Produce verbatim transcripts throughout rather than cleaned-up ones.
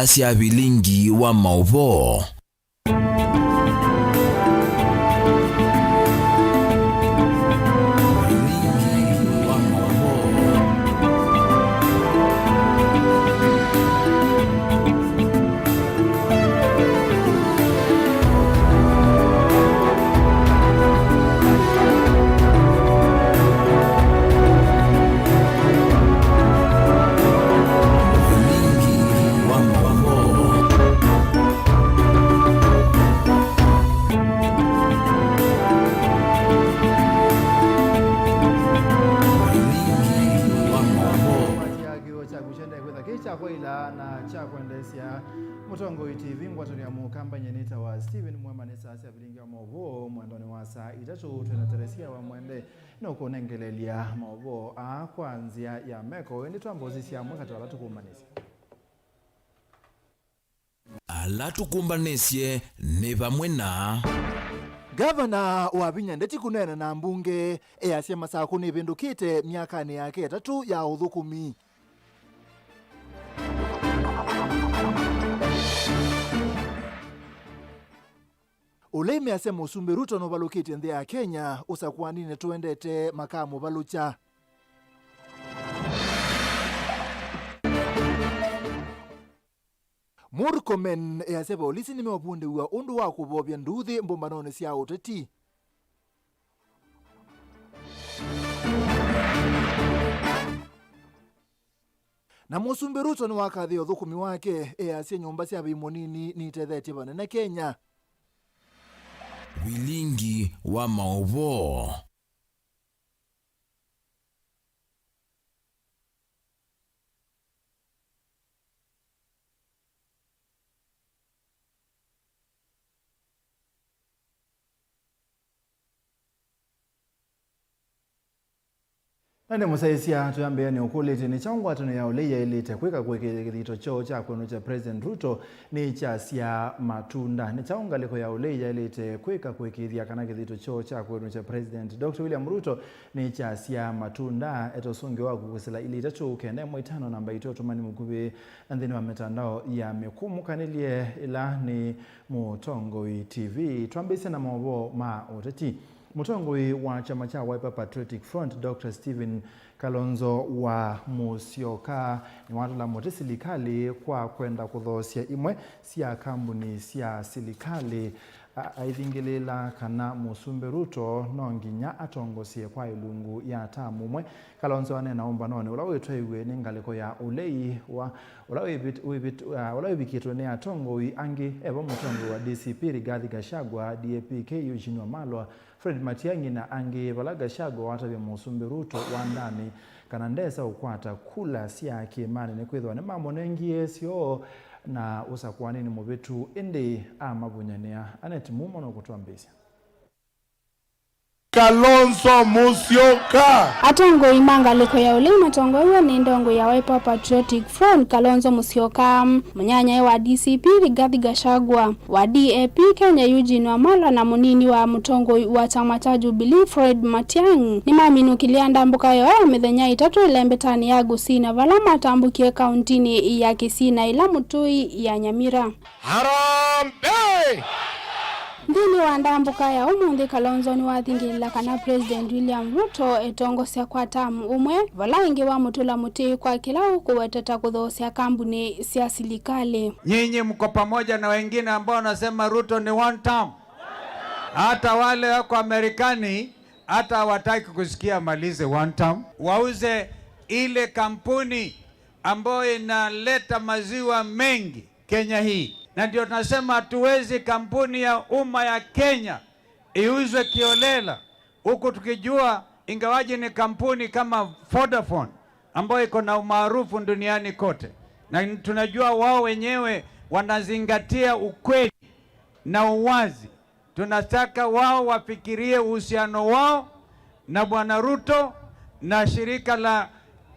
sya vilingi wa maũvoo. Vilingi wa maũvoo. Kĩw'ũ kyaku kyendee kwĩtha kĩ kya kwaĩla na kya kwendeesya. Mũtongoi T V, ngwatanĩo ya Mũkamba, nyie nĩtawa Stephen Mwema, nĩ saa sya vilingi wa maũvoo mwendonĩ wa saa itatũ. Twĩ na Teresia wa Mwende nũkũnengelelya maũvoo aa kwa nzĩa ya meko. Ĩndĩ twamba ũsisya amwe katĩ wa ala tũkũmbanĩsye. Ala tũkũmbanĩsye nĩ vamwe na. Ngavana Wavinya ndeti kũneena na mbunge, easya Masakũ nĩvĩndũkĩte myakanĩ yake ĩtatũ ya ũthũkũmi. Ũlei measya Mũsumbĩ Ruto nũvalũkĩtye nthĩ ya Kenya, ũsakũaninĩ tũendete makamũvalũkya. Murkomen easya volisi nĩmeũvundĩw'a ũndũ wa kũvovya nduuthĩ mbũmbanonĩ sya ũteti. Na Mũsumbĩ Ruto nĩwakathĩe ũthũkũmi wake, easya nyũmba sya vai mũnini nitethetye vanene Kenya. Vilingi wa maũvoo. Na nĩ mũsyaĩĩsya, twĩambĩĩanĩ ũkũlĩtye, nĩ kyaũ ngwatanĩo ya ũlei yaĩlĩte kwĩka kũĩkĩĩthya kĩthito kyoo kya kwĩanũkya President Ruto nĩkyasyaa matunda? Nĩ kyaũ ngalĩko ya ũlei yaĩlĩte kwĩka kũĩkĩĩthya kana kĩthito kyoo kya kwĩanũkya President Doctor William Ruto nĩkyasyaa matunda? Eta ũsũngĩo waku kwĩsĩla ilĩ itatũ kenda ĩmwe itano namba itũ, ũtũmani mũkuvĩ nthĩnĩ wa mĩtandao ya mĩkũmũkanĩlye, ĩla nĩ Mũtongoi T V. Twambĩĩsye na maũvoo ma ũteti. Mũtongoi wa kyama kya Wiper Patriotic Front, Doctor Stephen Kalonzo wa Musyoka, nĩwatũla mũtĩ silikalĩ kwa kwenda kũthoosya imwe sya kambuni sya silikalĩ. A-, aithingĩlĩĩla kana Mũsumbĩ Ruto no nginya atongosye kwa ĩlungu ya tamu ũmwe. Kalonzo aneena ũmbanonĩ ũla wĩtwaiw'e nĩ ngalĩko ya ũlei wa, ũla wĩvit-, wĩvit-, uh, ũla wĩvikĩtwe nĩ atongoi angĩ, evo mũtongoi wa D C P Rigathi Gachagua, D A P K Eugene Wamalwa, Fred Matiang'i na angĩ, vala Gachagua watavya Mũsumbĩ Ruto wandanĩ kana ndesa ũkwata kula sya kĩĩmanĩ nĩkwĩthĩwa nĩmamũnengie syoo na ũsakũanĩnĩ mũvĩtu, ĩndĩ amavunyanĩa. Annet Mumo nũkũtwambĩĩsya. Kalonzo Musyoka. Atongoi ma ngalĩko ya ũlei matongoew'e nĩ ndongoi ya Wiper Patriotic Front, Kalonzo Musyoka, mũnyanyae wa D C P Rigathi Gachagua, wa D A P Kenya Eugene Wamalwa na mũnini wa mũtongoi wa kyama kya Jubilee Fred Matiang'i nĩmaminũkĩlya ndambũka yoo ya mĩthenya ĩtatũ ĩlembetanĩ ya Gusii, na vala matambũkie kauntinĩ ya Kisii na ĩla mũtũi ya Nyamira. Harambee! Nthĩnĩ wa ndambũka ya ũmũnthĩ, Kalonzo nĩwathingĩlĩla kana President William Ruto etongosya kwa tamu ũmwe, vala ĩngĩ wamũtũla mũtĩ kwa kĩla ũkũweteta kũthoosya kambuni sya silikalĩ. Nyinyi mko pamoja na wengine ambao wanasema Ruto ni one term. Hata wale wako Amerikani, hata hawataki kusikia amalize one term. Wauze ile kampuni ambayo inaleta maziwa mengi Kenya hii. Na ndio tunasema hatuwezi kampuni ya umma ya Kenya iuzwe kiolela, huku tukijua, ingawaje ni kampuni kama Vodafone ambayo iko na umaarufu duniani kote, na tunajua wao wenyewe wanazingatia ukweli na uwazi. Tunataka wao wafikirie uhusiano wao na Bwana Ruto na shirika la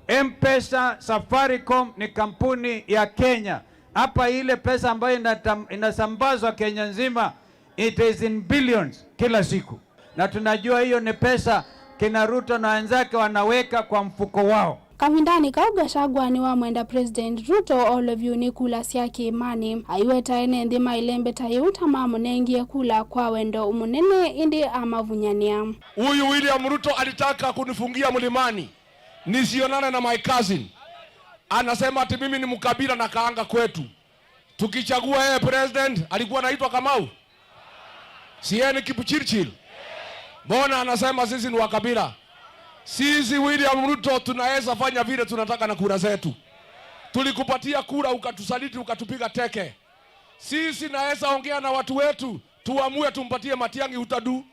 M-Pesa. Safaricom ni kampuni ya Kenya. Hapa ile pesa ambayo inatam-, inasambazwa Kenya nzima, it is in billions kila siku. Na tunajua hiyo ni pesa kina Ruto na wenzake wanaweka kwa mfuko wao. Kavindanĩ kau, Gachagua nĩwamwenda President Ruto o lĩu nĩ kula sya kĩĩmanĩ. Aiweta ene nthĩ ma ĩlembeta yĩu ta mamũnengie kula kwa wendo mũnene, ĩndĩ amavunyanĩa. Huyu William Ruto alitaka kunifungia mlimani nisionane na my cousin. Anasema ati mimi ni mkabila na kaanga kwetu. Tukichagua yeye president, alikuwa anaitwa Kamau? Si yeye ni Kipchirchir? Mbona anasema sisi ni wa kabila? Sisi William Ruto tunaweza fanya vile tunataka na kura zetu. Tulikupatia kura, ukatusaliti, ukatupiga teke. Sisi naweza ongea na watu wetu, tuamue tumpatie Matiang'i, utadu.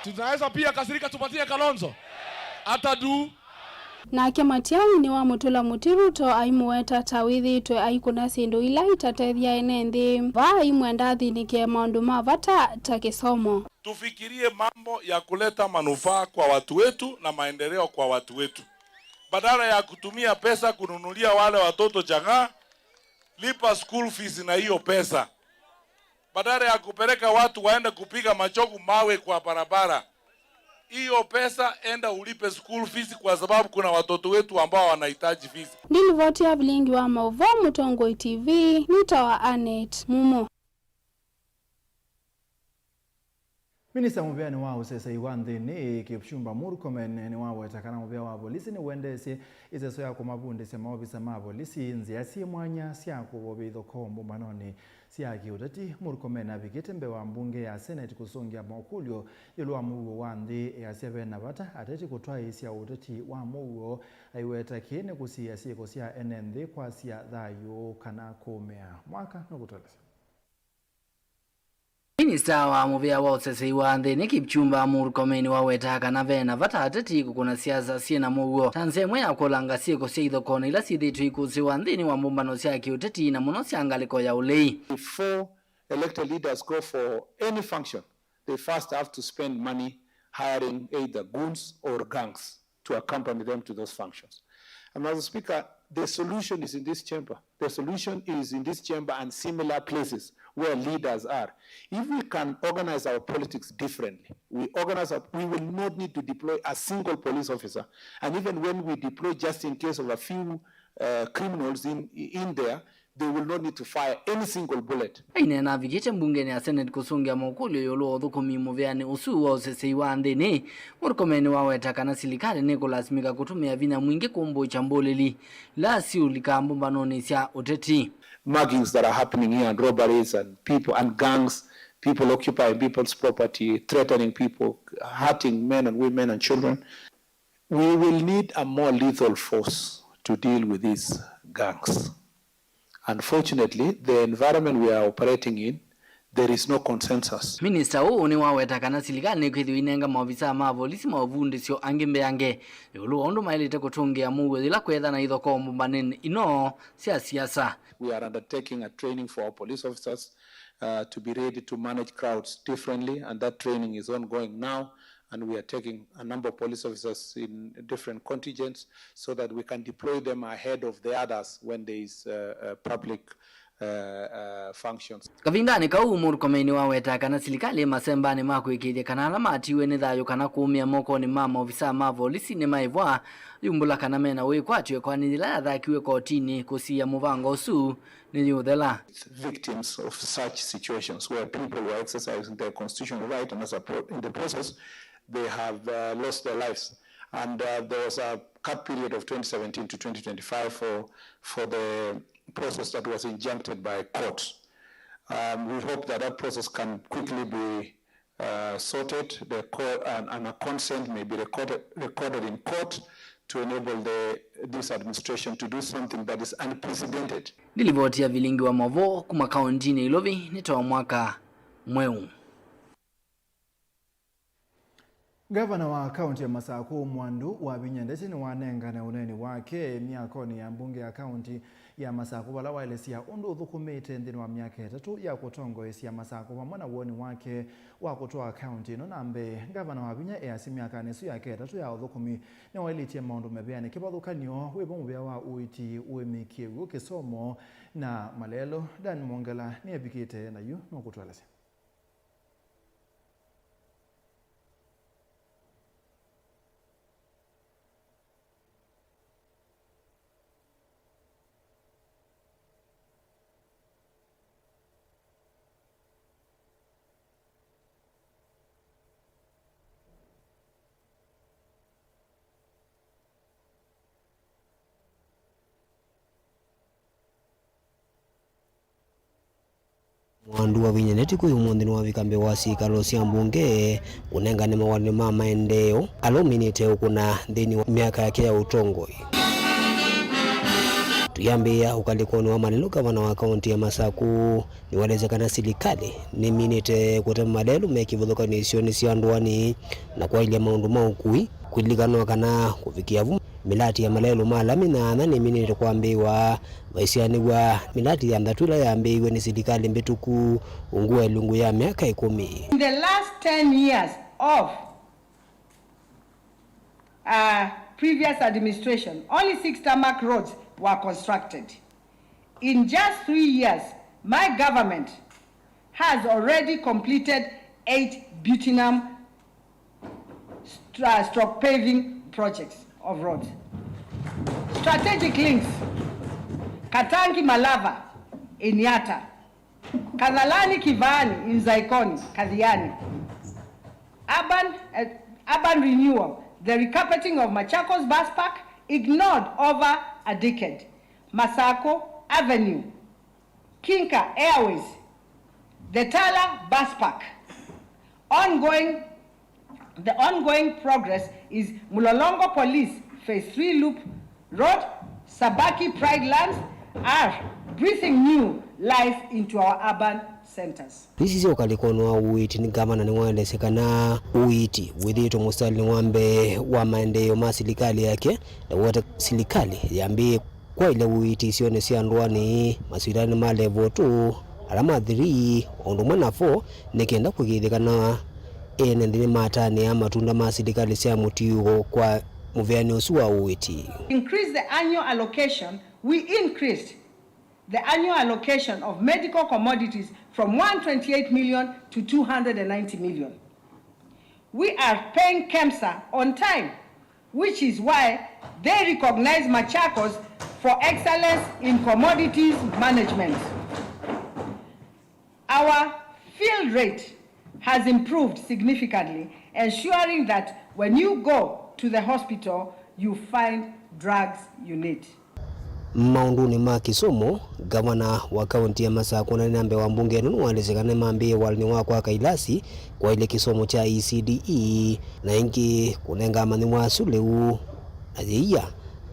Tunaweza pia kasirika tupatie Kalonzo, atadu. Nake Matiang'i nĩwamũtũla mũtĩ Ruto, aimũweta ta wĩthĩĩtwe aikũna syĩndũ ila itatethya ene nthĩ. Vaa aimwenda athĩnĩke maũndũ ma vata ta kĩsomo. Tufikirie mambo ya kuleta manufaa kwa watu wetu na maendeleo kwa watu wetu, badala ya kutumia pesa kununulia wale watoto chang'aa. Lipa school fees na hiyo pesa, badala ya kupeleka watu waende kupiga machogu mawe kwa barabara. Hiyo pesa enda ulipe school fees, kwa sababu kuna watoto wetu ambao wanahitaji fees. Ndilivoti ya vilingi wa maũvoo Mũtongoi T V, nĩtawa Annet Mumo. Minista mũvĩanĩ wa ũsesei wa nthĩnĩ, Kipchumba Murkomen, nĩwaweta kana mũvĩa wa volisi nĩũendeesye ĩseso ya kũmavundĩsya maovisa ma volisi nzĩa syĩ mwanya sya kũvovya ithokoo mbũmbanonĩ sya kĩũteti. Murkomen avikĩte mbee wa mbunge ya Senate kũsũngĩa mokũlyo ĩũlũ wa mũuo wa nthĩ, easya ve na vata ateti kũtwaĩĩsya ũteti wa mũuo. Aiweta kĩĩ nĩ kũsiĩĩa syĩko sya ene nthĩ kwasya thayũ kana kũũmĩa. Mwaka nũkũtũelesya. Minista wa mũvĩa wa ũsesei wa nthĩnĩ, Kipchumba Murkomen, nĩwawetaa kana ve na vata ateti kũkũna siasa syĩ na mũuo ta nzĩa ĩmwe ya kũlanga syĩko sya ithokoo na ila syĩthĩĩtwe ikũsĩwa nthĩnĩ wa mbũmbano sya kĩũteti, na mũno sya ngalĩko ya ũlei. Before elected leaders go for any function, they first have to spend money hiring either goons or gangs to accompany them to those functions. And Mister Speaker, the solution is in this chamber. The solution is in this chamber and similar places where leaders are. If we can organize our politics differently, we organize our, we will not need to deploy a single police officer. And even when we deploy, just in case of a few, uh, criminals in, in there, they will not need to fire any single bullet. Aineena avikĩte mbungenĩ ya Senate kũsũngĩa mokũlyo ĩũlũ wa ũthũkũmi mũvĩanĩ ũsu wa ũsesei wa nthĩnĩ, Murkomen nĩwaweta kana silikalĩ nĩkũlasimĩka kũtũmĩa vinya mwingĩ kũmbũkya mbũlĩli ila siũlikaa mbũmbanonĩ sya ũteti. Muggings that are happening here and robberies and people and gangs, people occupying people's property, threatening people, hurting men and women and children. We will need a more lethal force to deal with these gangs. Unfortunately, the environment we are operating in, there is no consensus. Minista ũũ nĩwaweta kana silikalĩ nĩkwĩthĩwa inenga maovisaa ma volisi maũvundĩsyo angĩ mbeange ĩũlũ wa ũndũ maĩlĩte kũtũngĩa mũuo yĩla kwĩthwa na ithokoo mbũmbanĩnĩ ino sya siasa. We are undertaking a training for our police officers, uh, to be ready to manage crowds differently, and that training is ongoing now. And we are taking a number of police officers in different contingents so that we can deploy them ahead of the others when there is, uh, uh, public, uh, uh, functions. Kavindanĩ kau, Murkomen nĩwawetaa kana silikalĩ ĩ masembanĩ ma kũĩkĩĩthya kana ala matiiwe nĩ thayũ kana kũũmĩa mokonĩ ma maovisaa ma volisi nĩmaĩvwa, yumbũla kana mena wĩkwatyo ĩkoani yĩla yathakiw'e kotinĩ kũsiĩĩa mũvango ũsu nĩyũthela. Victims of such situations where people were exercising their constitutional right and as a pro-, in the process, they have, uh, lost their lives. And, uh, there was a cut period of twenty seventeen to twenty twenty-five for, for the process that was injuncted by court. Um, we hope that that process can quickly be uh, sorted, the co-, and, and a consent may be recorded, recorded in court to enable the, this administration to do something that is unprecedented. Nĩ livoti ya vilingi wa maũvoo kuma kauntinĩ Ilovi nĩ ta wa mwaka mweũ. Ngavana wa kaunti ya Masakũ, Mwandu wa Vinya Ndeti, nĩwanengane ũneeni wake myakonĩ ya mbunge ya kaunti ya Masakũ, vala waelesya ũndũ ũthũkũmĩte nthĩnĩ wa myaka ĩtatũ ya kũtongoesya Masakũ, vamwe na woni wake wa kũtwaa kaunti ĩno na mbee. Ngavana wa Vinya easya myakanĩ ĩsu yake ĩtatũ ya ũthũkũmi nĩwaĩlĩtye maũndũ mĩvĩanĩ, kĩvathũkany'o wĩvo mũvĩa wa ũiiti, ũĩmi, kĩw'ũ, kĩsomo na malelũ. Dan Mwongela nĩevikĩte na yu nũkũtũelesya. Mwandu wa vinya neti kwĩ ũmũnthĩ nĩwavika mbee wa syĩkalo sya mbunge kũnengane mawalani ma maendeeo ala ũminĩte ũkũna nthĩnĩ wa myaka yake ya ũtongoi. Tũyambĩĩa ũkalĩkonĩ wa malelũ, gavana wa kaũntĩ ya Masaku nĩwaelesya kana silikalĩ nĩminĩte kũtema malelũ me kĩvathũkany'o isionĩ sya ndũanĩ na kwaĩlya maũndũ ma ũkui. Kũlilikanwa kana kũvikĩa vu, mĩlati ya malelũ ma lami nyaanya nĩminĩte kwambĩĩwa. Vaisyaanĩw'a mĩlati thanthatũ ĩla yambĩĩiwe nĩ silikalĩ mbĩtũku ungu wa ĩlungu ya myaka ĩkũmi. In the last ten years of uh, previous administration, only six tarmac roads were constructed. In just three years, my government has already completed eight bitumen stra- stroke paving projects of roads. Strategic links, Katangi Malava in Yatta, Kadhalani Kivaani in Zaikoni, Kathiani. Urban, uh, urban renewal, the recarpeting of Machakos bus park, ignored over a decade. Masako Avenue, Kinka Airways, the Tala bus park, ongoing The ongoing progress is Mulolongo Police Phase three Loop Road, Sabaki Pride Lands are breathing new life into our urban centers. Isi sya ũkalĩkonĩ wa ũiiti nĩ ngavana nĩwaelesye kana ũiiti wĩthĩĩtwe mũsitalĩnĩ wa mbee wa maendeeo ma silikalĩ yake, na wota silikalĩ yambĩĩe kwaĩlya ũiiti isionĩ sya ndũanĩ, masivitalĩnĩ ma level two, ala ma three, o ũndũ ũmwe na four, nĩ kenda kũĩkĩĩthya kana ene nthĩ nĩmatanĩa matunda ma silikalĩ sya mũtiũko kwa mũvĩanĩ ũsu wa ũiiti. Increase the annual allocation, we increased the annual allocation of medical commodities from one twenty-eight million to two hundred and ninety million. We are paying KEMSA on time, which is why they recognize Machakos for excellence in commodities management. Our fill rate has improved significantly, ensuring that when you go to the hospital, you find drugs you need. Maũndũnĩ ma kĩsomo, ngavana wa kaũntĩ ya Masakũ na nĩ na mbee wa mbunge ĩno nĩwaelesye kana nĩmambĩĩe walany'o wa kwaka ilasi kwaĩlya kĩsomo kya E C D E, na ĩngĩ kũnenga amanyĩw'a asu lĩu na yĩia.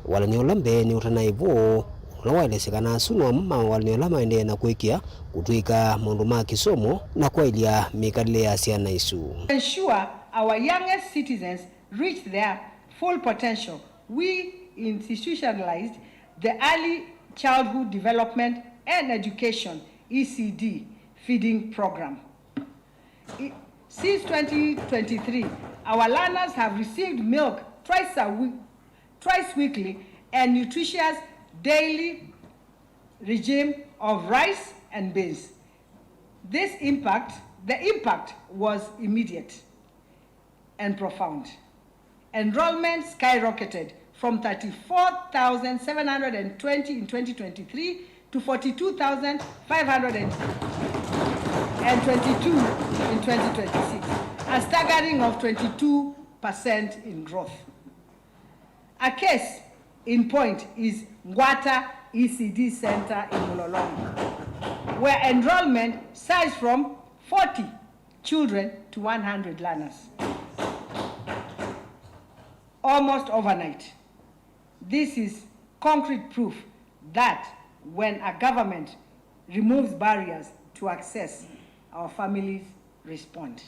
Walany'o ũla mbee nĩ ũtanaĩ vo, ũla waelesye kana asu no amwe ma walany'o ala maendee na kwĩkĩa kũtw'ĩka maũndũ ma kĩsomo na kwaĩlya mĩkalĩle ya syana isu. Ensure our youngest citizens reach their full potential, we institutionalized the Early Childhood Development and Education, E C D, feeding program. I- Since twenty twenty-three, our learners have received milk twice a week, twice weekly, and nutritious daily regime of rice and beans. This impact, the impact was immediate and profound. Enrollment skyrocketed from thirty-four thousand seven hundred and twenty in twenty twenty-three to forty-two thousand five hundred and twenty-two in twenty twenty-six, a staggering of twenty-two percent in growth. A case in point is Ngwata E C D Center in Mulolongo, where enrollment surged from forty children to one hundred learners, almost overnight. This is concrete proof that when a government removes barriers to access, our families respond.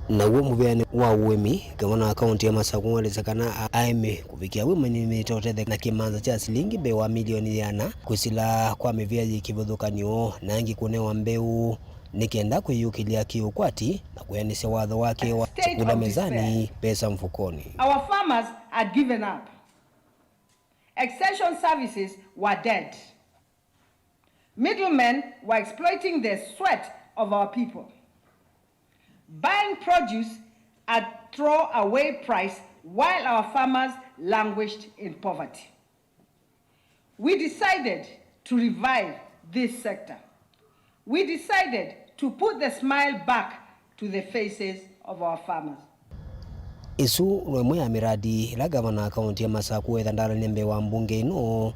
Naw'o mũvĩanĩ wa ũĩmi, ngavana wa kaũntĩ ya Masakũ nĩwaelesya kana a- aĩmi kũvikĩa wĩmanyĩmĩte ũtetheka na kĩmanza kya silingi mbee wa milioni ĩana kwĩsĩla kwa mĩvĩa yĩ kĩvathũkany'o na angĩ kũnewa mbeũ nĩ kenda kwĩyũkĩlya kĩ-ũkwati na kwĩanĩsya watho wake wa State chakula of mezani, despair. Pesa mfukoni. Our farmers had given up. Extension services were dead. Middlemen were exploiting the sweat of our people, buying produce at throwaway price while our farmers languished in poverty. We decided to revive this sector. We decided to put the smile back to the faces of our farmers. Ĩsu no ĩmwe ya mĩradi ĩla ngavana wa kaũntĩ ya Masakũ wetha ndalany'a mbee wa mbunge ĩno.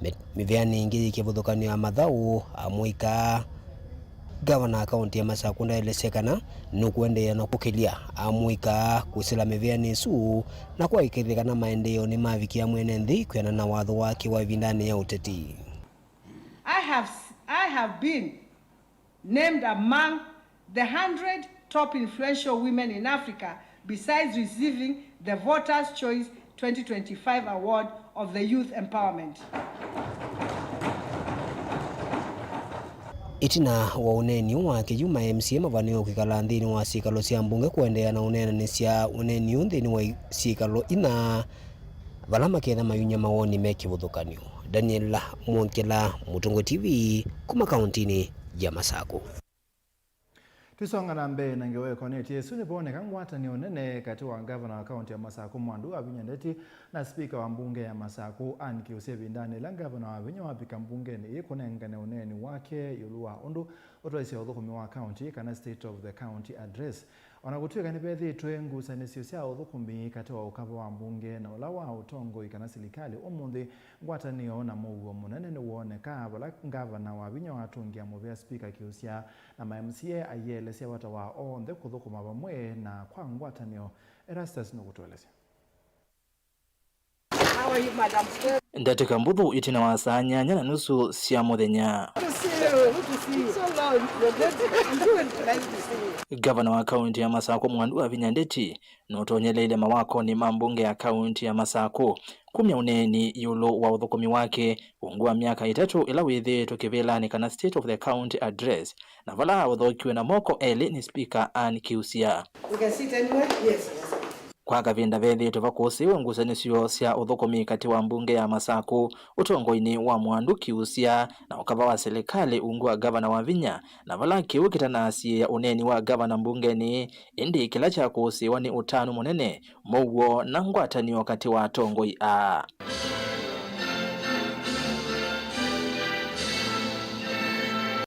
Mĩ- mĩvĩanĩ ĩngĩ yĩ kĩvathũkany'o ya mathaũ, amũika, Ngavana wa kaũntĩ ya Masakũ ndaelesya kana nũkũendeea na kũkĩlya amũika kũsĩla mĩvĩanĩ ĩsu na kũaĩkĩĩthya kana maendeeo nĩmavikĩa mwene nthĩ kwĩanana na watho wake wa ĩvindanĩ ya ũteti. I have, I have been named among the hundred top influential women in Africa, besides receiving the Voters' Choice twenty twenty-five Award of the Youth Empowerment. Ĩtina wa ũneeni wake yu, ma M C A mavaniwe kwĩkala nthĩnĩ wa syĩkalo sya mbunge kũendeea na ũneenanĩsya ũneeni ũũ nthĩnĩ wa syĩkalo ina, vala maketha mayunya mawoni me kĩvathũkany'o. Daniel Mwongela, Mũtongoi T V, kuma kaũntĩnĩ ya Masakũ. Tũisonga na mbee na ngewa ĩkonetye ĩsu, nĩvooneka ngwatanĩo nene katĩ wa ngavana wa kaũntĩ ya Masakũ Mwandu Wavinya Ndeti na spika wa mbunge ya Masakũ Ann Kiusya ĩvindanĩ ĩla ngavana Wavinya wavika mbungenĩ ĩĩ kũnengane ũneeni wake ĩũlũ wa ũndũ ũtwaĩsya ũthũkũmi wa kaũntĩ, kana State of the County Address. O na kũtw'ĩka nĩvethĩĩtwe ngusanĩsyo sya ũthũkũmi katĩ wa ũkava wa mbunge na ũla wa ũtongoi kana silikalĩ ũmũnthĩ, ngwatanĩo na mũuo mũnene nĩwooneka vala ngavana Wavinya watũngĩa mũvea spika Kiusya na ma M C A aielesya vata wa onthe kũthũkũma vamwe na kwa ngwatanĩo. Erastus nũkũtũelesya. Ndatĩka mbũthũ ĩtina wa saa nyanya na nusu sya mũthenya, ngavana wa kaũntĩ ya Masakũ Mwandu Wavinya Ndeti nũtonyeleile mawakonĩ ma mbunge ya kaũntĩ ya Masakũ kumya ũneeni ĩũlũ wa ũthũkũmi wake ungu wa myaka ĩtatũ ĩla wĩthĩĩtwe kĩvĩlanĩ kana State of the County Address, na vala ũthokiwe na moko elĩ nĩ spika Ann Kiusya. We can sit anywhere? Yes, yes. Kwa kavinda vethĩĩtwe vakũsĩĩwe ngusanĩsyo sya ũthũkũmi katĩ wa mbunge ya Masakũ ũtongoinĩ wa Mwandu Kiusya na ũkava wa silikalĩ ungu wa ngavana Wavinya, na vala kĩu kĩtanaasiĩĩa ũneeni wa ngavana mbungenĩ, ĩndĩ kĩla kyakũsĩĩwa nĩ ũtanu mũnene, mũuo na ngwatanĩo katĩ wa atongoi aa.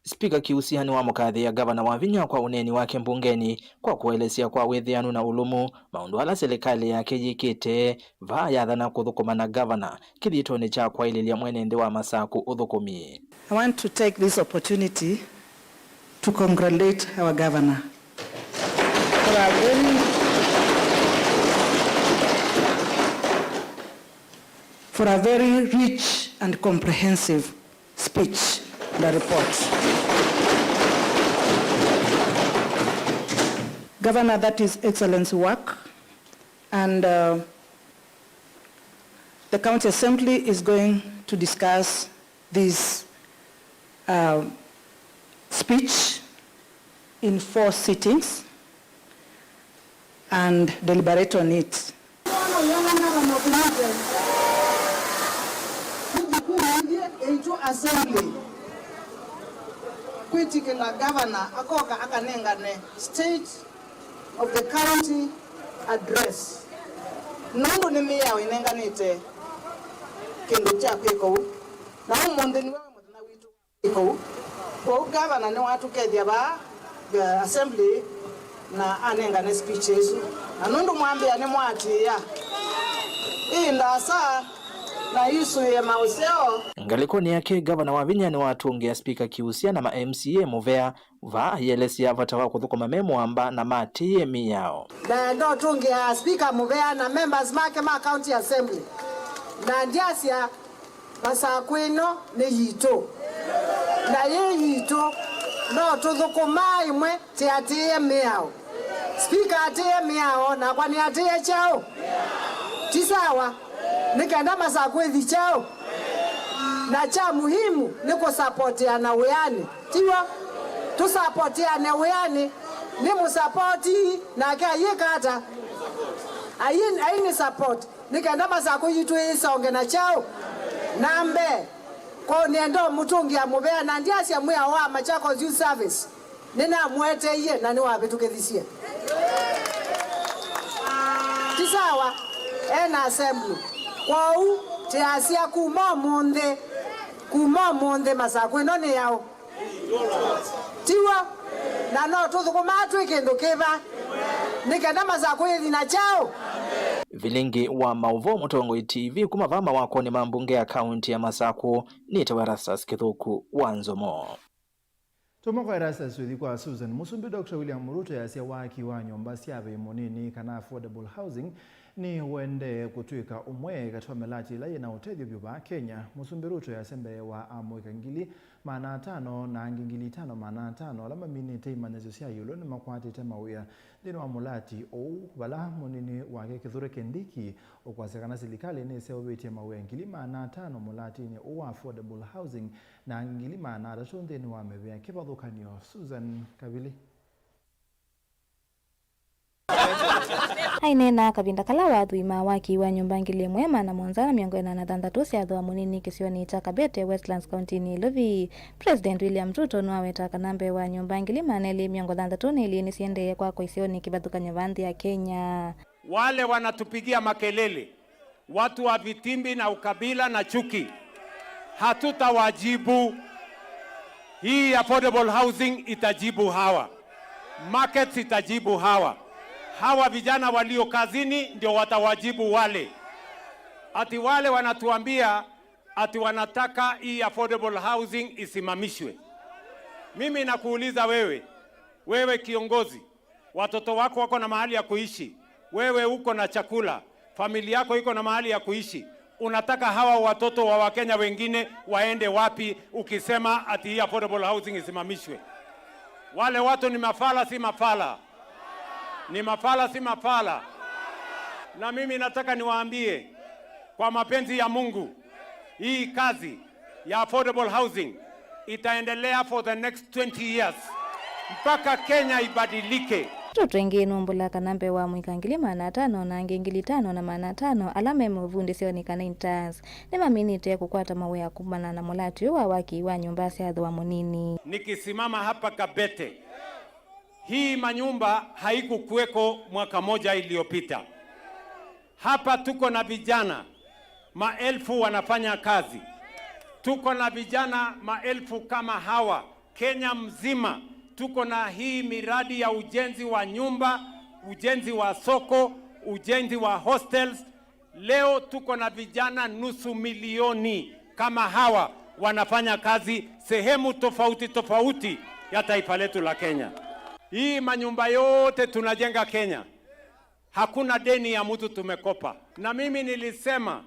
Spika Kiusya nĩwamũkathĩĩa ngavana Wavinya kwa ũneeni wake mbungenĩ kwa kũelesya kwa wĩthĩanu na ũlũmu maũndũ ala silikalĩ yake yĩkĩte vaa yathana kũthũkũma na ngavana kĩthitoonĩ kya kwaĩlĩlya mwene nthĩ wa Masakũ ũthũkũmi. I want to take this opportunity to congratulate our governor for a very, for a very rich and comprehensive speech and a report. Governor, that is excellence work, and, uh, the County Assembly is going to discuss this, uh, speech in four sittings and deliberate on it. Nĩ jukumu yĩĩ yaitũ Assembly kwĩtĩkĩla ngavana akoka akanengane State of the County Address, nũndũ nĩ mĩao ĩnenganĩte kĩndũ kya kwĩka ũu, na ũmũnthĩ nĩwe wĩ mũthenya witũ wa kwĩka ũu. Kwoou ngavana nĩwatũkethya vaa, eh, Assembly na anengane speech ĩsu, na nũndũ mwambĩa nĩmwatĩĩa ĩ ndaasa na isũĩe maũseo. Ngalĩkonĩ yake, ngavana Wavinya nĩwatũngĩa spika Kiusya na ma M C A mũvea vaa aielesya vata wa kũthũkũma me mũamba na matĩĩe mĩao. Ndaenda ũtũngĩa spika mũvea na members make ma County Assembly, na ndyasya Masakũ ĩno nĩ yitũ, na yĩ yitũ, no tũthũkũmaa ĩmwe tĩatĩĩe mĩao. Spika atĩĩe mĩao, nakwa nĩatĩĩe kyaũ? Ti sawa? Nĩ kenda Masakũ ĩthi kyaũ? Na kya muhimu nĩ kũsapoteana wĩanĩ, tiw'o? Tũsapoteane wĩanĩ, nĩ mũsapoti nake ayĩka ata? Ayi, ayi nĩ support. Nĩ kenda Masakũ yitũ ĩsonge na kyaũ na mbee. Kwoou nĩenda ũmũtũngĩa mũvea, na ndyasya mwĩao wa Machakos Youth Service nĩnamũeteie na nĩwavĩtũkĩthisye. Ti sawa? Ena assembly. Kwoou tĩasya kuma ũmũnthĩ, kuma ũmũnthĩ Masakũ ĩno nĩ yaũ? Tiw'o? Na no tũthũkũmaa twĩ kĩndũ kĩva nĩ kenda Masakũ yĩthi na kyaũ? Vilingi wa maũvoo Mũtongoi T V kuma vaa mawakonĩ ma mbunge ya kaũntĩ ya Masakũ, nĩtawa Erastus Kĩthũku wa Nzomo. Tũmũkoera saswĩthi kwa Susan. Mũsumbĩ Doctor William Ruto easya waki wa nyũmba sya vei mũnini kana affordable housing nĩ ũendee kũtw'ĩka ũmwe katĩ wa mĩlatĩ ĩla yĩ na ũtethyo vyũ vaa Kenya. Mũsumbĩ Ruto easya mbee wa amũika ngili maana atano na angĩ ngili itano maana atano ala maminĩte imanyĩsyo sya ĩũlũ nĩmakwatĩte mawĩa nthĩnĩ wa mũlati ũũ, vala mũnini wake Kithure Kindiki ũkwasya kana silikalĩ nĩseũvĩtye mawĩa ngili maana atano mũlatinĩ ũũ wa affordable housing na angĩ ngili maana atatũ nthĩnĩ wa mĩvĩa kĩvathũkany'o. Susan Kavili. Aineena kavinda kala wathũimaa waki wa nyũmba ngili ĩmwe maana mũonza na mĩongo ĩna na thanthatũ sya thooa mũnini kĩsionĩ kya Kabete, Westlands, kauntinĩ ya Ilovi, President William Ruto nĩwaweta kana mbee wa nyũmba ngili maana elĩ mĩongo thanthatũ na ilĩ nĩsiendee kwakwa isionĩ kĩvathũkany'o va nthĩ ya Kenya. Wale wanatupigia makelele, watu wa vitimbi na ukabila na chuki, hatutawajibu. Hii affordable housing itajibu hawa. Markets itajibu hawa. Hawa vijana walio kazini ndio watawajibu wale. Ati wale wanatuambia ati wanataka hii affordable housing isimamishwe. Mimi nakuuliza wewe, wewe kiongozi, watoto wako wako na mahali ya kuishi, wewe uko na chakula, familia yako iko na mahali ya kuishi. Unataka hawa watoto wa Wakenya wengine waende wapi ukisema ati hii affordable housing isimamishwe? Wale watu ni mafala, si mafala? Ni mafala, si mafala? Na mimi nataka niwaambie, kwa mapenzi ya Mungu, hii kazi ya affordable housing itaendelea for the next twenty years mpaka Kenya ibadilike. Tũtũ ĩngĩ nũmbũla kana mbee wa amũika ngili maana atano na angĩ ngili itano na maana atano ala me mũvundĩsyonĩ kana interns nĩmaminĩte kũkwata mawĩa kumana na mũlati ũũ wa waki wa nyũmba sya thooa mũnini. Nikisimama hapa Kabete, hii manyumba haikukuweko mwaka moja iliyopita. Hapa tuko na vijana maelfu wanafanya kazi. Tuko na vijana maelfu kama hawa Kenya mzima. Tuko na hii miradi ya ujenzi wa nyumba, ujenzi wa soko, ujenzi wa hostels. Leo tuko na vijana nusu milioni kama hawa wanafanya kazi sehemu tofauti tofauti ya taifa letu la Kenya. Hii manyumba yote tunajenga Kenya, hakuna deni ya mtu tumekopa. Na mimi nilisema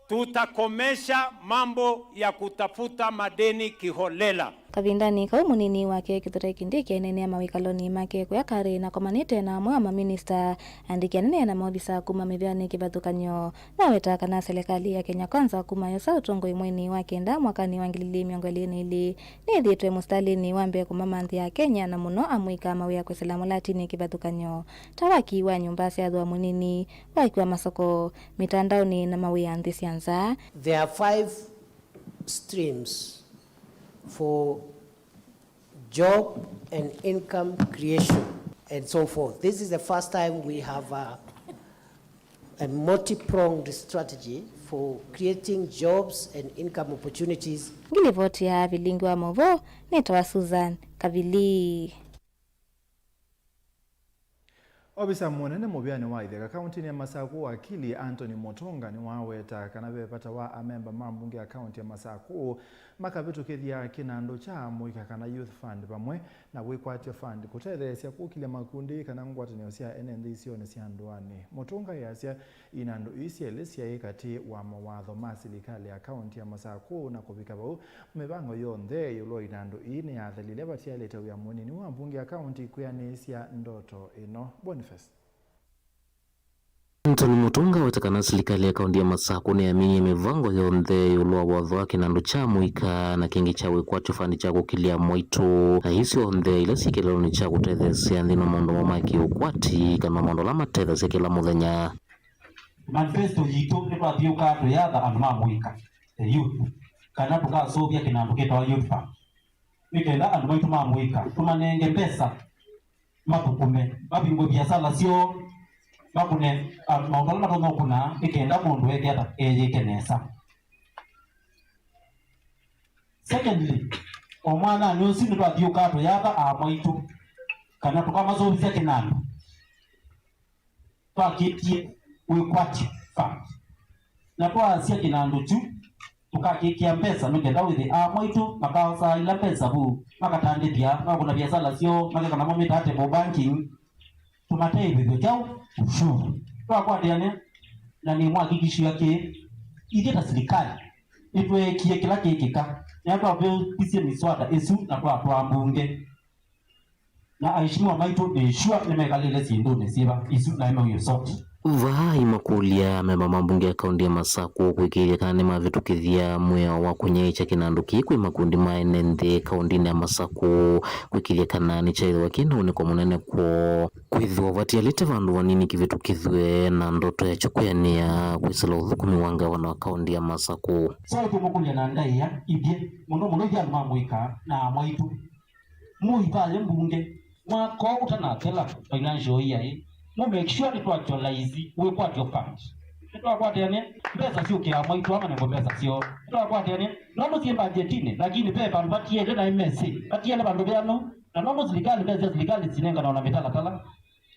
tutakomesha mambo ya kutafuta madeni kiholela. Kavindanĩ kau, mũnini wake Kithure Kindiki aineenea mawĩkalonĩ make kũya Karĩ na akomanĩte na amwe a maminista, andĩki anene na maovisa kuma mĩvĩanĩ kĩvathũkany'o. Naweta kana selekalĩ ya Kenya Kwanza kuma yosa ũtongoi mweinĩ wa kenda mwakanĩ wa ngili ilĩ mĩongo ĩlĩ na ilĩ nĩyĩthĩĩtwe mũsitalĩnĩ wa mbee kũmamanthĩa Akenya, na mũno amũika mawĩa kwĩsĩla mũlatinĩ kĩvathũkany'o ta waki wa nyũmba sya thooa mũnini, waki wa masoko, mĩtandaonĩ na mawĩa nthĩ sya nza. There are five streams for job and income creation and so forth. This is the first time we have a, a multi-pronged strategy for creating jobs and income opportunities. Ngilivoti ya vilingi wa mauvoo nĩtawa Susan Kavili. Ovisa mũnene mũvĩanĩ wa Itheka kauntinĩ ya Masakũ, wakili Anthony Mutunga, nĩwaweta kana ve vata wa amemba ma mbunge ya kaunti ya Masakũ makavĩtũkĩthya kĩnandũ kya amũika kana Youth Fund vamwe na Wĩkwatyo Fund kũtetheesya kũkilya makundi kana ngwatanĩo sya ene nthĩ isionĩ sya ndũanĩ. Mutunga easya inandũ ii syelĩ syaĩ katĩ wa mawatho ma silikalĩ ya kaunti ya Masakũ, na kũvika vau, mĩvango yonthe ĩũlũ wa inandũ ii nĩyathelile vatialĩte wĩa mũnini wa mbunge ya kaunti kwĩanĩsya ndoto ĩno. Boniface. Anthony Mutunga aweta kana silikalĩ ya kaunti ya Masakũ nĩyaminie mĩvango yonthe ĩũlũ wa watho wa kĩnandũ kya mũika na kĩngĩ kya Wĩkwatyo Fund kya kũkilya mwaitũ, na ii syonthe ila syĩ kĩlelonĩ kya kũtetheesya nthĩnĩ wa maũndũ moo ma kĩũkwati kana maũndũ ala matetheesya kĩla mũthenya. Manifesto yitũ nĩtwathyũũkaa tũyatha andũ ma mũika, the youth, kana tũkasũvya kĩnandũ kĩtawa Youth Fund, nĩ kenda andũ maitũ ma mũika tũmanenge mbesa, mathũkũme, mavingũe viasala syoo, makũne, ah, maũndũ ala matonya ũkũna, nĩ kenda mũndũ eke ata, eyĩke nesa. Secondly, o mwananĩ ũsu nĩtwathyũũkaa tũyatha aa maitũ kana tũkamasũvĩsya kĩnandũ. Twakĩtie Wĩkwatyo Fund. Na twaasya kĩnandũ kyu, Tũkakĩkĩa mbesa nĩ kenda wĩthĩ aa mwaitũ makaosaa ila mbesa vu, makatandĩthya, makũna viasala syoo, makeka namo mĩtaa table banking, tũmateithĩthye kyaũ? Ushuru. Twakwatĩanĩa na nĩmwakikishia kĩ, ithyĩ ta silikalĩ nĩtweekie kĩla kĩkĩka, nĩla twavevisye miswada ĩsu na twatwaa mbunge. Na aheshimiwa maitũ nĩ sure nĩmekalĩle syĩndũnĩ syĩva isu na ĩmauyo sote. Vaa imakũlya amemba ma mbunge ya kaũntĩ ya Masakũ kwĩkĩĩthya kana nĩmavĩtũkĩthya mwĩao wa kũnyaĩĩkya kĩnandũ kĩĩ kwĩ makundi ma ene nthĩ kaũntĩnĩ ya Masakũ, kwĩkĩĩthya kana nĩkyaĩthĩwa kĩ na ũnĩko mũnene kwoo, kwĩthĩwa vatialĩte vandũ vanini kĩvĩtũkĩthw'e na ndoto yakyo kwĩanĩa kwĩsĩla ũthũkũmi wa ngavana wa kaũntĩ ya Masakũ. So tũmũkũlya na ndaĩa ithyĩ mũno mũno ithyĩ andũ ma mũika na mwaitũ. Mũivaye mbunge mwaka ũũ ũtanathela financial year ĩ, mũ make sure nĩtwa actualize wĩkwatyo fund. Nĩtwakwatĩanĩa mbesa syũkĩaa mwaitũ ama nĩmbo mbesa syoo. Nĩtwakwatĩanĩa nũndũ syĩ mbanjetinĩ, lakini ve vandũ vatiele na imesĩ vatiele vandũ veanũ, na nũndũ silikalĩ mbesa sya silikalĩ sinenganawa na mĩtalatala.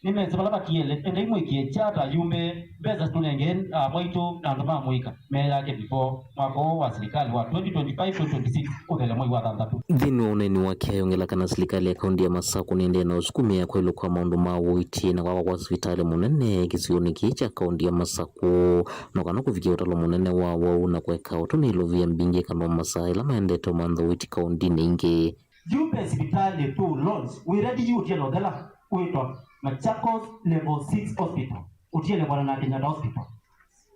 Nĩmesĩ vala vatiele, endai mwĩkĩe kya ta ayumbe, mbesa tũnengee, ah, mwaitũ na andũ ma mũika meyake before mwaka ũũ wa silikalĩ wa twenty twenty-five twenty twenty-six ũthele mwei wa thanthatũ. Nthĩnĩ wa ũneeni wake ayongela kana silikalĩ ya kaũntĩ ya Masakũ nĩendee na ũsukumĩa kwaĩlwa kwa maũndũ ma ũiiti na kwakwa kwa sivitalĩ mũnene kĩsionĩ kĩĩ kya kaũntĩ ya Masakũ, no kana kũvikĩa ũtalo mũnene wa wau na kũeka ũtũmĩĩlo via mbingĩ kana masaa ĩla maendete ũmantha ũiiti kaũntĩnĩ ingĩ. Yu ve sivitalĩ tũ launch, wĩ ready yu ũtiele ũthela, wĩtwa Machakos Level six Hospital, ũtiele Bwana na Kenyatta Hospital.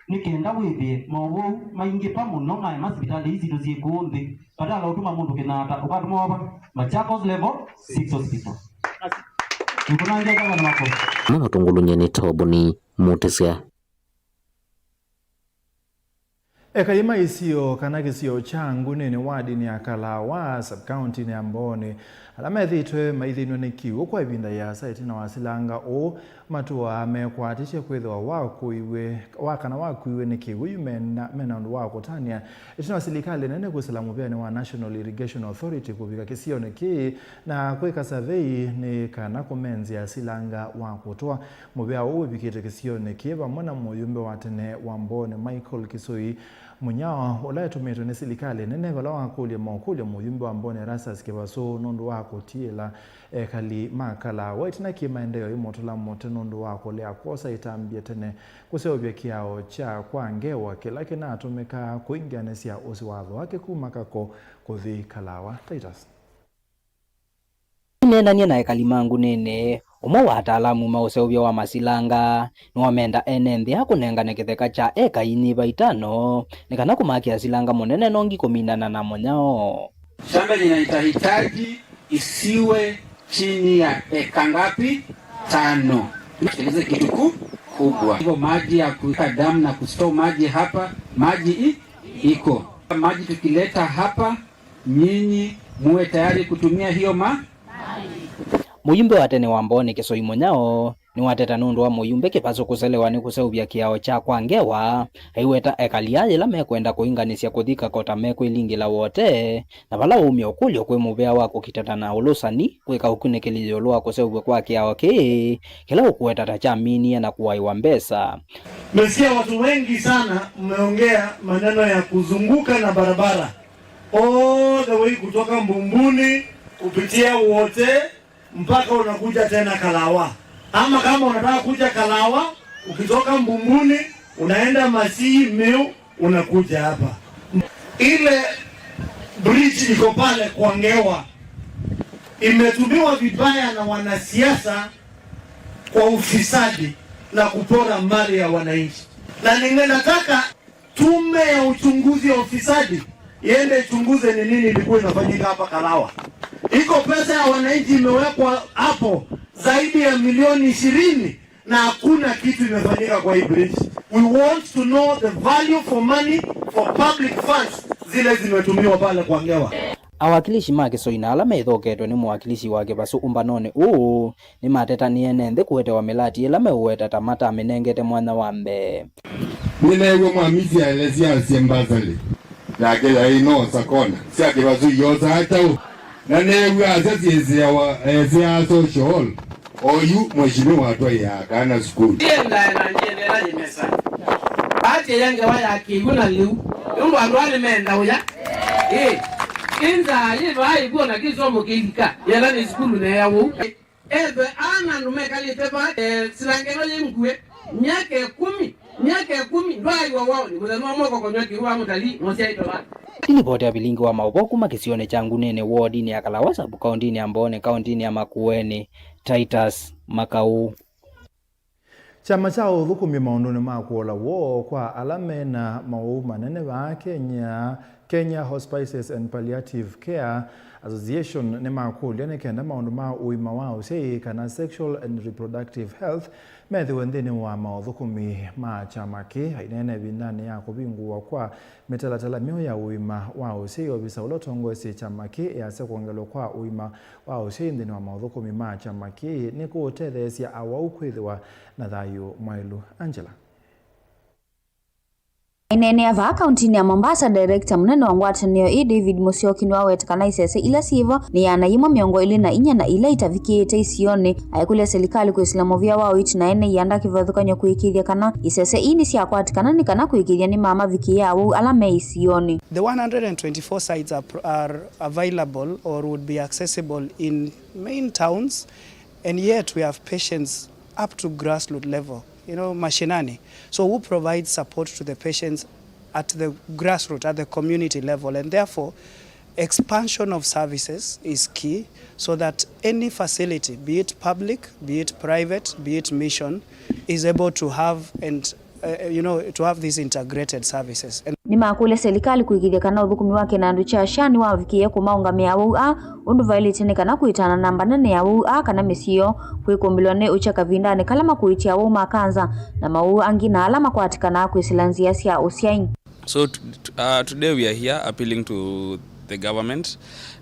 Nĩ kenda wĩthĩe mowau maingĩva mũno maema sivitalĩ ii sitũ syĩ kũũ nthĩ, badala ũtũma mũndũ Kenyatta, ũkatũma wava Machakos Level six Hospital. Nĩkũnangĩa ngavana wako. Mama tũngũlũnye nĩ Toboni Mũtĩsya. Ekai ma isio kana kĩsio kya Ngunĩnĩ wadinĩ ya Kalawa, sub-county-nĩ ya Mbooni, ala methĩĩtwe maithĩnw'a nĩ kĩw'ũ kwa ĩvinda yĩasa ĩtina wa silanga ũũ matũaa mekwatĩtye kwĩthĩwa wakũiwe, wa kana wakuiwe nĩ kĩw'ũ yu mena, mena ũndũ wa kũtanĩa ĩtina wa silikalĩ nene kwĩsĩla mũvĩanĩ wa National Irrigation Authority kũvika kĩsionĩ kĩĩ na kwĩka savei nĩ kana kũmenzĩa silanga wa kũtũa. Mũvĩa ũũ wĩvikĩte kĩsionĩ kĩĩ vamwe na mũyumbe wa tene wa Mbooni Michael Kisoi Mũnyao, ũla etũmĩtwe nĩ silikalĩ nene vala wakũlya mokũlyo mũyumbe wa Mbooni Erastus Kĩvasũ nũndũ wa kũtiĩla ekali ma Kalawa ĩtina kĩ maendeeo ĩmũtũla mũtĩ nũndũ wa kũlea kwosa ĩtambya tene kũseũvya kĩao kya kwa ngewa kĩla kĩnatũmĩkaa kũingĩanĩsya ũsi wa thooa kĩ kuma Kako kũthi Kalawa. Titus. Aineenany'a na ekali ma Ngunĩnĩ, ũmwe wa ataalamu ma ũseũvya wa masilanga nĩwamenda ene nthĩ aa kũnengane kĩtheka kya eka inyĩva itano nĩ kana kũmakĩa silanga mũnene nongi kũminana na mũnyao. Shamba linahitaji isiwe chini ya eka ngapi? Tano. Tueleze kitu ku-, kubwa. Hivyo maji ya kuweka damu na kustore maji hapa, maji i-, iko. Maji tukileta hapa, nyinyi muwe tayari kutumia hiyo ma-? Mũyumbe wa tene wa Mbooni Kĩsoi Mũnyao nĩwateta nũndũ wa mũyumbe Kĩvasũ kũselewa nĩ kũseũvya kĩao kya kwa ngewa, aiweta ekali aa yĩla mekwenda kũinganĩsya kũthi Kako ta mekwĩlingĩla wote, na vala waumya ũkũlyo kwĩ mũvĩa wa kũkitana na ũlũsani kwĩka ũkunĩkĩli ĩũlũ wa kũseũvw'a kwa kĩao kĩĩ, kĩla ũkũweta ta kyaminie na kũaĩwa mbesa. Nimesikia watu wengi sana mmeongea maneno ya kuzunguka na barabara all the way kutoka Mbumbuni kupitia Wote mpaka unakuja tena Kalawa. Ama kama unataka kuja Kalawa, ukitoka Mbumbuni, unaenda Masii, Miu, unakuja hapa. Ile bridge iko pale kwa Ngewa imetumiwa vibaya na wanasiasa kwa ufisadi na kupora mali ya wananchi. Na ningetaka tume ya uchunguzi ya ufisadi iende ichunguze ni nini ilikuwa inafanyika hapa Kalawa. Iko pesa ya wananchi imewekwa hapo zaidi ya milioni ishirini na hakuna kitu imefanyika kwa hii bridge. We want to know the value for money for public funds zile zimetumiwa pale kwa Ngewa. Awakilishi ma Kĩsoi na ala methoketwe nĩ mũwakilishi wa Kĩvasũ ũmbanonĩ ũũ nĩmatetanĩe ene nthĩ kũetewa mĩlati ĩla meũweta ta matamĩnengete mwanya wa mbee. Nĩneew'a mwamisi aelesya asye mbasali yake yaĩ noosa kona sya Kĩvasũ iosaa kyaũ, na neew'a asya syĩsĩawa eseaa social hall. Oyu mweshimiwa atwaĩaa kana sukulu. Ndiye ndaye na ndiye ndena yemesa. Bahati ya ngewa ya kĩw'ũ na lĩu. Nũndũ andũ aa nĩmenda ũya. Ĩ, ĩ nzaa yĩ vaa ĩkw'o na kĩsomo kĩilika, yĩla nĩ sukulu neea ũu. Ethwe ana andũ mekalĩte vaa, eh, silangelo yĩ nguĩ, myaka ĩkũmi, myaka ĩkũmi, ndwaaĩwa waoni, mũthenya ũmwe ũkokonywa kĩw'ũ wa mũtalii, na ũsyaĩtwe vaa. Nĩ livoti ya vilingi wa maũvoo kuma kĩsionĩ kya Ngunĩnĩ, wodinĩ ya Kalawa, sub kaũntĩnĩ ya Mbooni, kaũntĩnĩ ya Makueni, Titus Makau. Kyama kya ũthũkũmi maũndũnĩ ma kũola woo kwa ala me na maũũ manene vaa Kenya, Kenya Hospices and Palliative Care Association, nĩmakũlya nĩ kenda maũndũ ma ũima wa ũsyai, kana sexual and reproductive health, methĩwe nthĩnĩ wa maũthũkũmi ma kyama kĩĩ. Aineena ĩvindanĩ ya kũvingũwa kwa mĩtalatala myeũ ya ũima wa ũsyai, ovisa ũla ũtongoesye kyama kĩĩ easya kwongelwa kwa ũima wa ũsyai nthĩnĩ wa maũthũkũmi ma kyama kĩĩ nĩkũũtetheesya awau kwĩthĩwa na thayũ mwaĩlu. Angela. Aineenea vaa kaũntĩnĩ ya Mombasa, director mũnene wa ngwatanĩo ĩĩ, David Musyoki, nĩwaweta kana isese ila syĩvo nĩ ĩana yĩmwe mĩongo ĩlĩ na inya na ila itavikĩĩte isionĩ. Aikũlya silikalĩ kwĩsĩla mũvĩa wa ũiiti na ene ianda kĩvathũkany'o kũĩkĩĩthya kana isese ii nĩsyakwatĩkana nĩ kana kũĩkĩĩthya nĩmamavikĩĩa awau ala me isionĩ. The one hundred and twenty-four sites are, are available or would be accessible in main towns, and yet we have patients up to grassroots level, you know, mashinani. So who provides support to the patients at the grassroots, at the community level, and therefore expansion of services is key so that any facility, be it public, be it private, be it mission, is able to have and, uh, you know, to have these integrated services. And nĩmakũlya silikalĩ kũĩkĩĩthya kana ũthũkũmi wa kĩnandũ kya SHA nĩwavikĩĩa kũmaũngamĩa awau aa ũndũ vaĩlĩte nĩ kana kũĩtana namba nene ya awau aa kana mĩsyĩ yoo kwĩkũmbĩlwa nĩ ũkya kavindanĩ kala makũĩtye awau ma kanza na mawau angĩ na ala makwatĩkanaa kwĩsĩla nzĩa sya ũsyai. So t- t- uh, today we are here appealing to the government,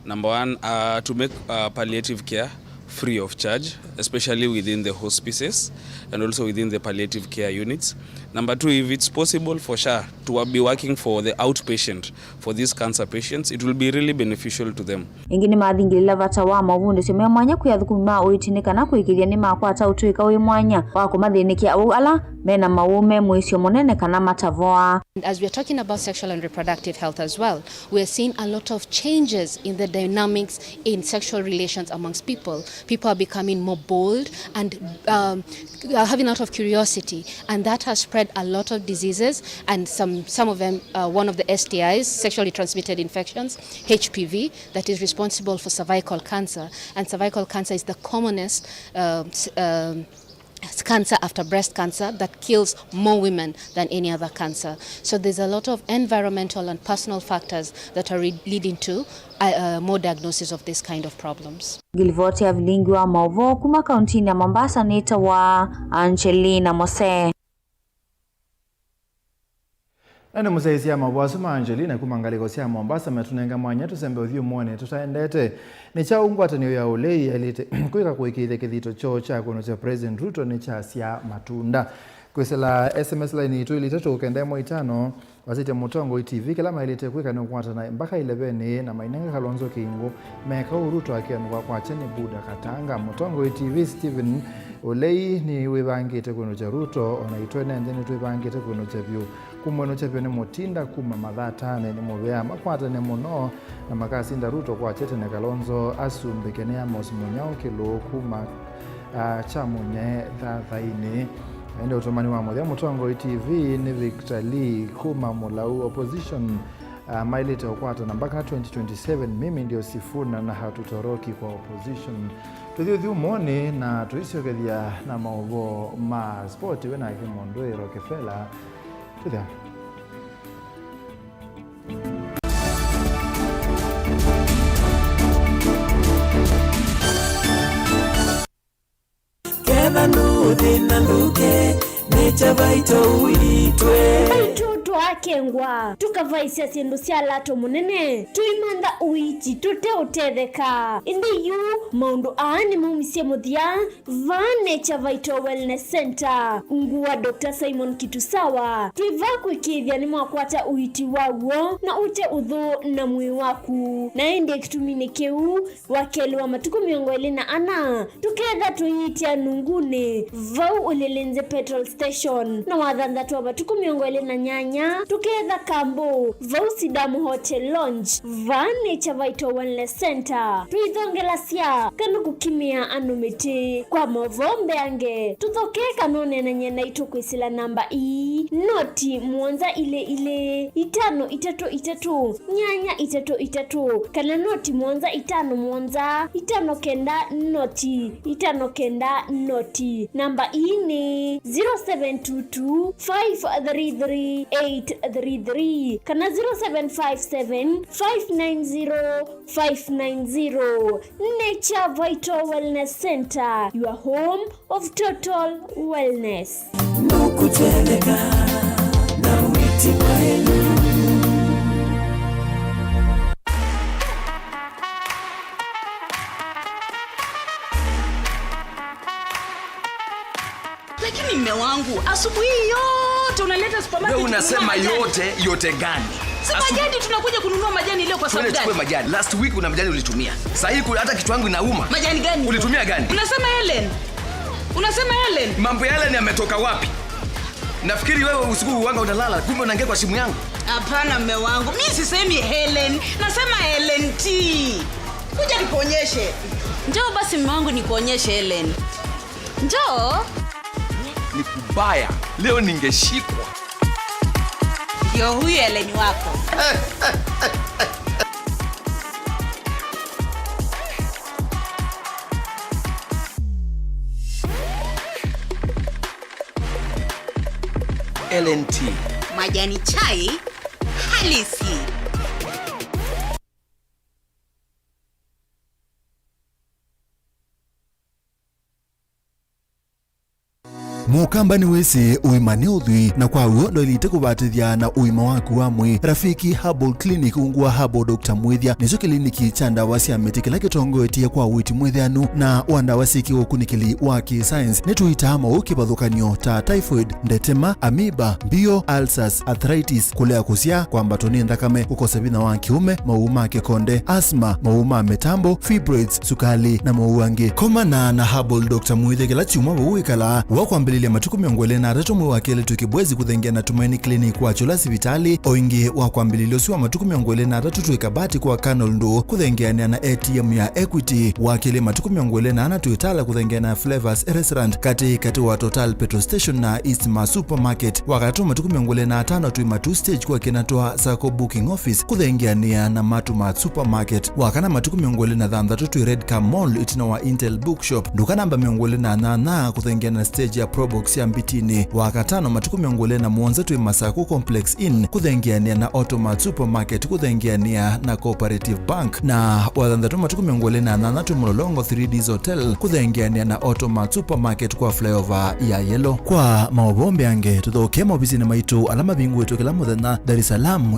number one, uh, to make uh, palliative care free of charge, especially within the hospices and also within the palliative care units. Number two, if it's possible for SHA to be working for the outpatient for these cancer patients, it will be really beneficial to them. Ĩngĩ nĩmathingĩlĩla vata wa mavundĩsyo me mwanya kwĩ athũkũmi ma ũiiti nĩ kana kũĩkĩĩthya nĩmakwata ũtũĩka wĩ mwanya wa kũmathĩnĩkya awau ala mena mawau me mũisyo mũnene kana matavoaa. And as we are talking about sexual and reproductive health as well, we are seeing a lot of changes in the dynamics in sexual relations amongst people. People are becoming more bold and, um, are having a lot of curiosity, and that has spread a lot of diseases, and some, some of them, uh, one of the S T Is, sexually transmitted infections, H P V, that is responsible for cervical cancer, and cervical cancer is the commonest, um, s- um, cancer after breast cancer that kills more women than any other cancer. So there's a lot of environmental and personal factors that are re- leading to, uh, uh, more diagnosis of this kind of problems. Ngilivoti ya vilingi wa maũvoo kuma kauntinĩ ya Mombasa nĩtawa Angelina Mose. Na nĩ mũsyaĩĩsya maũvoo asu ma Angelina kuma ngalĩko sya Mombasa metũnenga mwanya tũsembe ũthyũmũonĩ tũtaendete. Nĩ kyaũ ngwatanĩo ya ũlei yaĩlĩte kwĩka kũĩkĩĩthya kĩthito kyoo kya kũnũkya President Ruto nĩkyasyaa matunda? Kwĩsĩla S M S line yitũ ĩlĩ itatũ kenda ĩmwe itano, wasĩtye Mũtongoi T V kĩla maĩlĩte kwĩka nĩ ũkwatana mbaka ĩlevenĩ na mainenga Kalonzo kĩingũ. Meka ũu Ruto akĩanũka kwakya nĩ Buda Katanga. Mũtongoi T V Stephen Ũlei nĩwĩvangĩte kwĩnũkya Ruto, o naitũ ene nthĩ nĩtwĩvangĩte kwĩnũkya vyũ. Kũmwĩnũkya vyũ nĩ mũtinda kuma mathatanĩ, nĩ mũvea makwatane mũno na makasinda Ruto kwakya tene Kalonzo asumbĩke nĩ Amos Mũnyao Kĩlũũ kuma, ah, Kyamunye thathainĩ. Ĩndĩ ũtũmani wa mũthya Mũtongoi T V nĩ Victor Lee kuma Mũlau Opposition. Ah, maĩlĩte ũkwatana mpaka twenty twenty-seven, mimi ndio Sifuna na hatutoroki kwa opposition. Tũthiĩ ũthyũmũonĩ na tũisyokethya na maũvoo ma sport wĩ nake Mondwĩ Rockefeller. Tũthya. Ketha ndũthĩna ndũke, nĩ Kyavaito ũitwe. Aitũ twaakengwa, tũkavaisya syĩndũ sya lato mũnene, tũimantha ũiiti tũteũtetheka. Ĩndĩ yu, maũndũ aa nĩmaumisye mũthya vaa nĩ Kyavaito Wellness Center. Ungu wa Doctor Simon Kitusawa, twĩ vaa kũĩkĩĩthya nĩmwakwata ũiiti wa w'o na ũte ũthũ na mwĩĩ waku. Na ĩndĩ kĩtuminĩ kĩu, Wakelĩ wa matukũ mĩongo ĩlĩ na ana, tũketha tũiitya nungunĩ, vau Ulilinzi Petrol Station, na wathanthatũ wa matukũ mĩongo ĩlĩ na nyanya, Tũketha kambo vau Sidam Hotel Lounge, vaa Nature Vital Wellness Center. Tũithongelasya kana kũkimĩa andũ mĩtĩ. Kwa mavoo mbeange, tũthokee kana ũneenany'e naitũ kwĩsĩla namba ii, noti mũonza ilĩ ilĩ, itano itatũ itatũ, nyanya itatũ itatũ, kana noti mũonza itano mũonza, itano kenda noti, itano kenda noti. Namba ii nĩ zero seven two two, five three three, eight three three kana zero seven five seven, five nine zero, five nine zero. Nature Vital Wellness Center, your home of total wellness. Nũkũtendeka na wĩti wa ĩlu. Lakini mme wangu, asubuhi yote unaleta supermarket. Wewe unasema kununua majani. Yote, yote gani? Si asu- majani tunakuja kununua majani leo kwa sababu gani? Tuende tuchukue majani. Last week una majani ulitumia. Sasa hii ku- hata kichwa yangu inauma. Majani gani? Ulitumia gani? Unasema Helen. Unasema Helen. Mambo ya Helen yametoka wapi? Nafikiri wewe usiku huanga unalala, kumbe unaingia kwa simu yangu. Hapana, mme wangu. Mi sisemi Helen. Nasema Helen T. Kuja nikuonyeshe. Njoo basi, mme wangu, nikuonyeshe Helen. Njoo. Ni kubaya. Leo ningeshikwa. Ndio huyu Helen wako. Helen T. Majani chai halisi. Mũkamba nĩwĩsĩ ũima nĩ ũthwii, na kwa w'o ndwaĩlĩte kũvatĩthya na ũima waku wa mwĩĩ. Rafiki Herbal Clinic ungu wa Herbal Doctor Mwĩthya nĩkyo kĩliniki kya ndawa sya mĩtĩ kĩla kĩtongoetye kwa ũiiti mwĩthĩanu na wa ndawa syĩkĩwe ũkunĩkĩli wa kĩ-science. Nĩtũitaa maũũ kĩvathũkany'o ta typhoid, ndetema, amoeba, mbio, ulcers, arthritis, kũlea kũsyaa, kwambatwa nĩ nthakame, kũkosa vinya wa kĩũme, maũũ ma kĩkonde, asthma, maũũ ma mĩtambo, fibroids, sukali, na maũũ angĩ. Komana na Herbal Doctor Mwĩthya kĩla kyumwa vau wĩkalaa. Wakwambĩlĩlya matukũ mĩongo ĩlĩ na atatũ mwei wa kelĩ twĩ Kĩbwezi kũthengeana na Tumaini Clinic wa Kyũla sivitalĩ. O ĩngĩ wakwambĩlĩlya ũsu wa matukũ mĩongo ĩlĩ na atatũ twĩ Kabati kwa Colonel Ndũũ kũthengeanĩa na A T M ya Equity. Wa kelĩ matukũ mĩongo ĩlĩ na ana twĩ Tala kũthengeana na Flavors Restaurant katĩ katĩ wa Total Petrol Station na East Mart Supermarket. Wa katatũ matukũ mĩongo ĩlĩ na atano twĩ Matuu Stage kwa Kinatwa Sacco Booking Office kũthengeanĩa na Matuu Mart Supermarket. Wa kana matukũ mĩongo ĩlĩ na thanthatũ twĩ Red Car Mall ĩtina wa Intel Bookshop. Nduka namba mĩongo ĩlĩ na nyanya kũthengeana na stage ya Probox ya Mbitini. Wa katano matukũ mĩongo ĩlĩ na mũonza twĩ Masaku Complex Inn kũthengeanĩa na Automart Supermarket kũthengeanĩa na Cooperative Bank. Na wa thanthatũ matukũ mĩongo ĩlĩ na nyanya twĩ Mlolongo three Ds Hotel kũthengeanĩa na Automart Supermarket kwa flyover ya Yellow. Kwa maũvoo mbeange, tũthokee maovisinĩ maitũ ala mavingũĩtwe kĩla mũthenya Dar es Salaam,